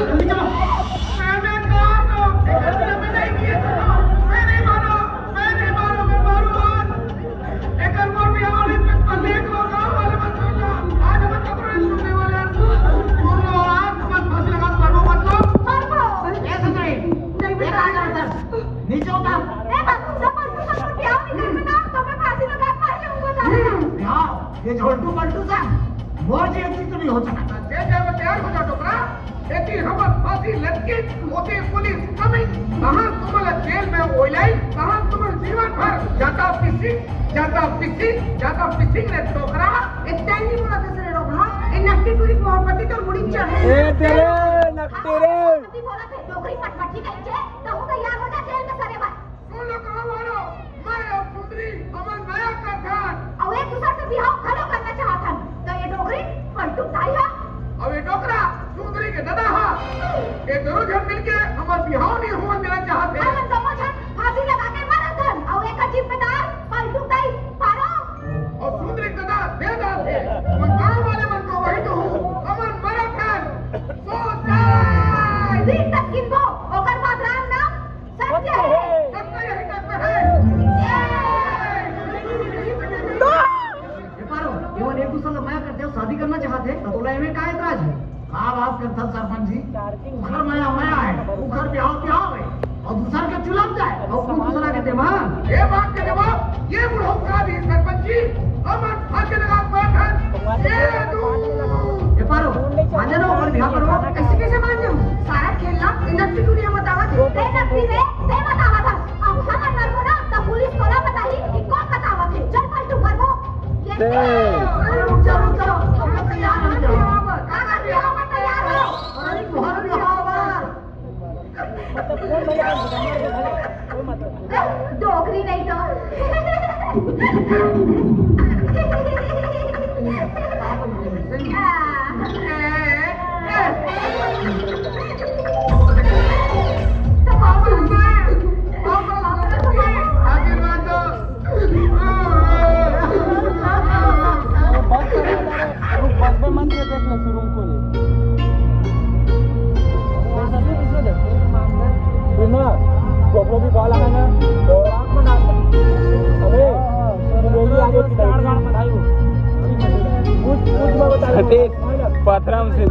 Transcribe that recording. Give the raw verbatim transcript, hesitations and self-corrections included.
मैंने कहा तो, मैंने नहीं किया था। मैं नहीं माना, मैं नहीं माना, मैं मारूंगा। एक और मोर बिहाव वाले पे पल्ले को गाँव वाले मत बोलना। आज हम कपड़े छूने वाले हैं। बोलो, आज मत फांसी लगा, मरो मत लो। मरबो। ए सुंदरी, नहीं बेटा, आ जा इधर। नीचे उतर। ए बाबू, जब मरबो, मरबो, क्या नहीं करना, तो मैं फांसी लगा, पहले उनको डालूंगा। बिहाव, ये झोंटू पलटू सा, मोर जी एक चीज तो नहीं हो सकता। जे जाय बर तैयार हो जा डोकरा, एती हमर फांसी लटकिस, ओती पुलिस कमिंग, तहां तुमन ल जेल में ओइलाई, तहां तुमन जीवन भर जाता पिसिंग, जाता पिसिंग, जाता पिसिंग रे डोकरा। ए तें नहीं बोलत हस रे डोकरा, ए नकटी टूरी के मोर पति तोर मुड़ी चढ़े। ए तेरे नकटी रे। पति बोलत हे, डोकरी पटपटी कहिके, तहूं तैयार हो जा जेल में सरे बर। सुन लो गाँव वालों, मैं अउ सुंदरी हमन मया करथन। अउ एक दूसर से बिहाव घलो करना चाहथन। त ये डोकरी पलटू दाई ह। अउ ये डोकरा सुंदरी के ददा ह। ये दोनों झन मिलके हमर बिहाव नहीं होवन देना चाहत हे। हमन दोनों झन फांसी लगा के मरथन। अउ एकर जिम्मेदार पलटू दाई पारो। अउ सुंदरी के ददा देवदास हे। हमन गाँव वाले मन को वही कहूँ, हमन मरथन। सुसाइड। दिन तक गिनबो, ओकर बाद राम नाम सत्य हे। सत्य यही तत्व हे। ये पारो, एमन एक दूसर ला मया करथे अउ शादी करना चाहथे, त तोला एमे का एतराज हे? का बात करथस सरपंच जी? उखर मया मया हे, उखर बिहाव बिहाव हे, अउ दूसर के चुलम जाय, अउ कोन दूसरा के देमा? ये बात के जवाब ये बुढ़ऊ का दी सरपंच जी, हमन फांसी लगा के मरथन। ये दू। ए पारो, मान जा ना ओकर बिहाव करो। अइसे कइसे मान जाहूं? सारा खेल ला ए नकटी टूरी ह बतावत हे। ए नकटी रे, तें बतावत हस। अब हमन मरबो ना, त पुलिस तोला बताही कि कोन बतावत हे। चल पलटू मरबो। ये ए। अरे रुक जा, रुक जा, हम लोग तैयार हो जाओ। काकर बिहाव बर तैयार हो? अरे तुम्हारे बिहाव बर। मतलब कोई मजा नहीं, कोई मतलब नहीं। डोकरी नहीं तो। आशीर्वाद दो। बस में मत, ये देख ले, शुरू को ले। सुन ना, GoPro भी कॉल आना ना, तो अबे, तू बोलिए आगे की तरफ। पूछ, पूछ, मैं बता दूँ। पथराम से